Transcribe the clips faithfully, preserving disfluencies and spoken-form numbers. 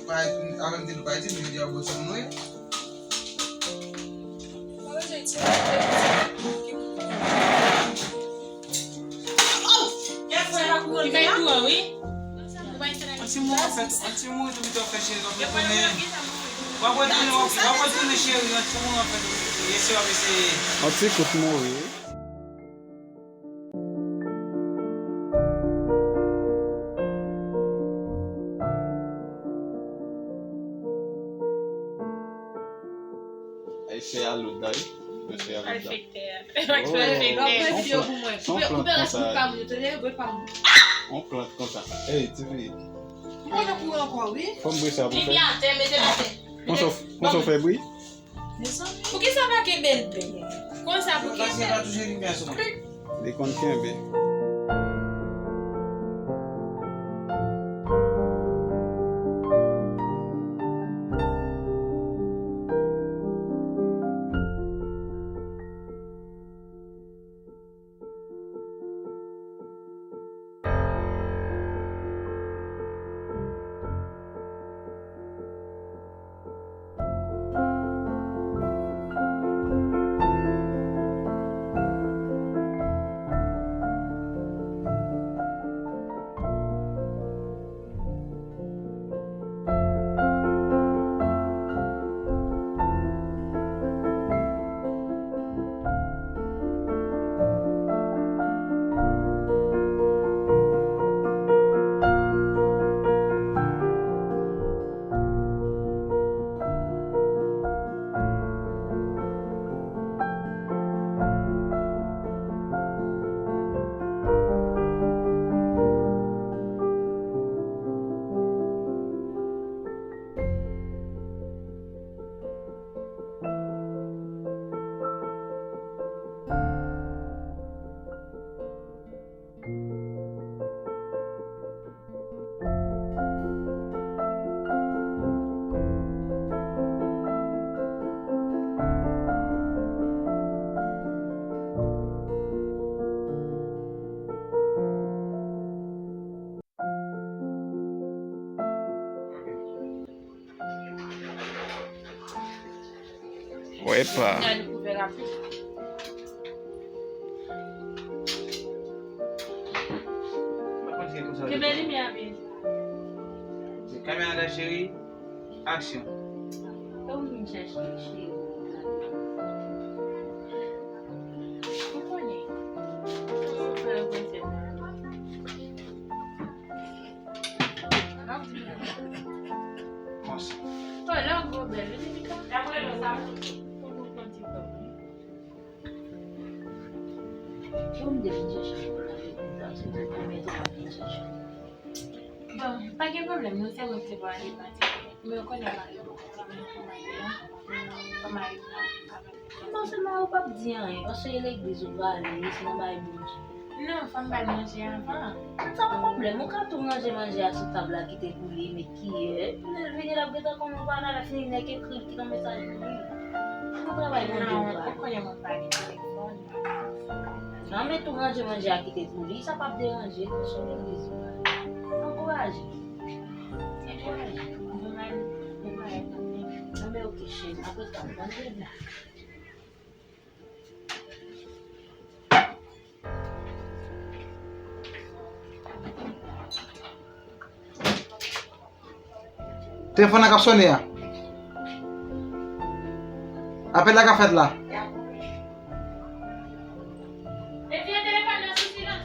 Avè m te nou pa di, men jodi a w bwè sou mwen. Li bay tou an, wi. An ti moman fèt, an ti moman tou pito fè cheri w ap retounen. W ap retounen, w ap, w ap retounen cheri, an ti moman fèt. Eseye w ap eseye. An ti kout mouri. Ay fè a lòt la wi. Ay fè a lòt la. Malfektè. Malfektè. Son plant konsa. Son plant konsa. Ey, ti fi. Fò m bwè sa pou fè. Konsa w, konsa w fè bri? Poukisa w pa kenbe l byen? Konsa pou kenbe l. Li konn kenbe. Epa. Kenbe limyè a byen. Kamera la cheri, aksyon. Sa w vin chèche cheri? Ou konnen. Ou fè yo prese. Konsa. Oh, lè w gwo bèl, wi, Mika. Pou nou pran ti kòb, wi. Pou m te vin chèche pou la fè konsa, se pou mwen te pa vin chèche. Bon, pa gen pwoblèm, nou se mwen ki te pou ale pati. Men w konnen mari m poko pran men pou mari a. Pou mari m nan. Bon, se mari w p ap di anyen, paske e legliz ou prale, se nan bay Bondye. Non, fò m ba l manje avan. Sa pa pwoblèm, ou ka tou ranje manje a sou tab la, kite pou li, met kiyè, epi lè l vini, l ap gentan konnen ou pa la, lè fini, nèk ekri l, kite yon mesaj pou li. Bon travay, Bondye ou prale. Non, ou konnen mwen pa gen telefòn. Non, men tou ranje manje a, kite pou li, sa p ap deranje l, paske se legliz ou prale. Ankouraje. Ankouraje. Bon, men, bon, men, bon, men. Non, men oke, cheri, apre sa, m konn deja. Telefòn nan k ap sonnen an. Apèl la k ap fèt la. Retire telefòn nan sou silans.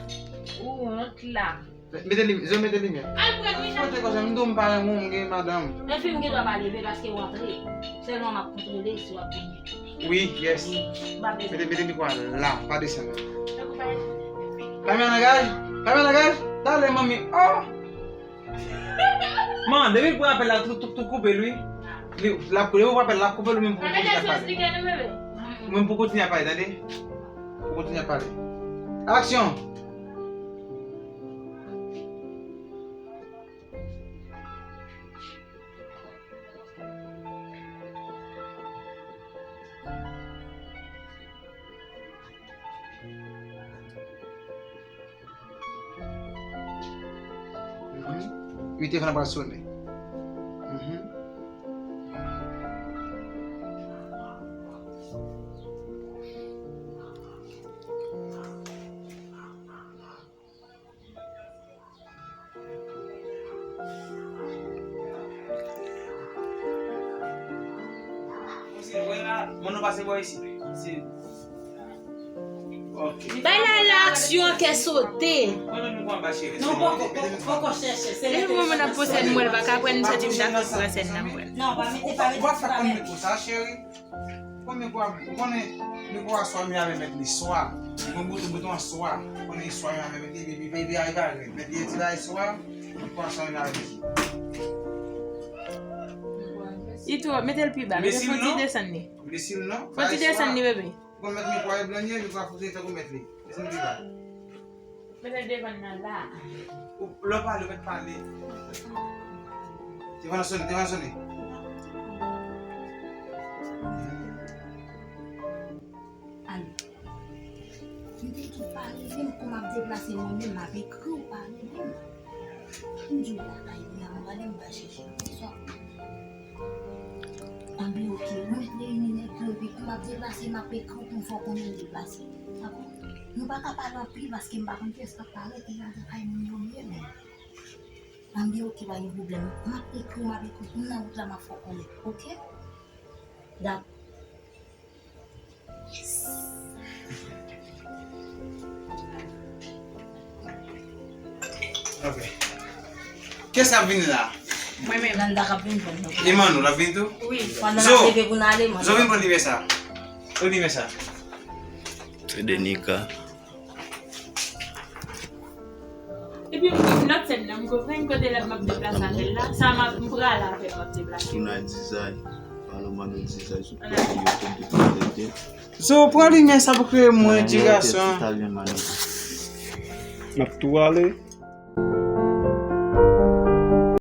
Ou wont la. Mete limyè, zo mete limyè. Al pran Richard. Kote koze m di w m pa renmen w, m gen madanm. Enfi m gen dwa pa leve paske w antre. Sèlman m ap kontwole si w ap vini. Wi, yes. Mete, mete mikwo a la, pa desann. Kamera nan gaj, kamera nan gaj. Dale, manmi. Oh! Man, depi l pran apèl la, tou, tou, tou koupe l, wi. Li, l ap, depi l pran apèl la, koupe l, ou menm pou kontinye ap pale. Ou menm pou kontinye ap pale, tande? Pou kontinye ap pale. Aksyon! Mhm. Wi, telefòn nan pral sonnen. Mhm. Mwen nou pase bò isi. Se Ok. Bay la la aksyon kè sote. Mwen menm nou pran ba cheri. Non, poko, poko, poko chèche. Se Lè mwen mwen ap posè n mwen pa ka pran n soti m ta fè pran sèn nan mwen. Non, pa mete, pa mete, Ou pa fè pa konn mete. Mikwo sa cheri. Konn Mikwo a, ou konnen Mikwo a swa mi avè mèt li swa. Mwen bouton bouton an swa. Ou konnen swa mi avè mèt li epi epi epi ay bagay. Mèt li ti bagay swa. Mikwo a swa mi avè mèt li. Li twò, mete l pi ba. Mete fò ti desann li. Mesi l non. Fò ti desann li bebe. Ou konn mèt Mikwo a e blan li, Mikwo a fout li tankou mèt li. Desann pi ba. Mete l devan nan la. Ou lè w pale, ou mèt pale. Te va sone, te va sone. Alo. M te tou pale, menm kou m ap deplase mwen menm, m ap ekri w pale menm. M di w lakay li a, m prale m ba chèche l swa. Anben oke, mwen reyini nèg yo epi kou m ap deplase, m ap ekri w pou m fè w konnen m deplase. Dakò? Nou pa ka pale anpil paske m pa konn kiyès k ap parèt e antre kay moun yo m ye menm. Anben oke, pa gen pwoblèm. M ap ekri w, m ap ekri w. M nan wout la, m ap fè w konnen. Oke? Dakò. Ok. Kiyès k ap vini la? Mwen menm. Landa k ap vin pran nou. Emmanuel ap vini tou? Wi. Pandan n Zo. ap leve pou n ale, mwen. Zo vin pran limyè sa. Pran limyè sa. Se Denika. Epi m lòt sèn nan, m konprann kote lè m ap deplase avè l la. Sa m ap m prale avè l m ap deplase. Sou nan dizay. Palo mano dizay sou pwodui yo tout depi lete. Zo, pran limyè sa pou klere mwen, ti gason. Italyen mano. N ap tou ale.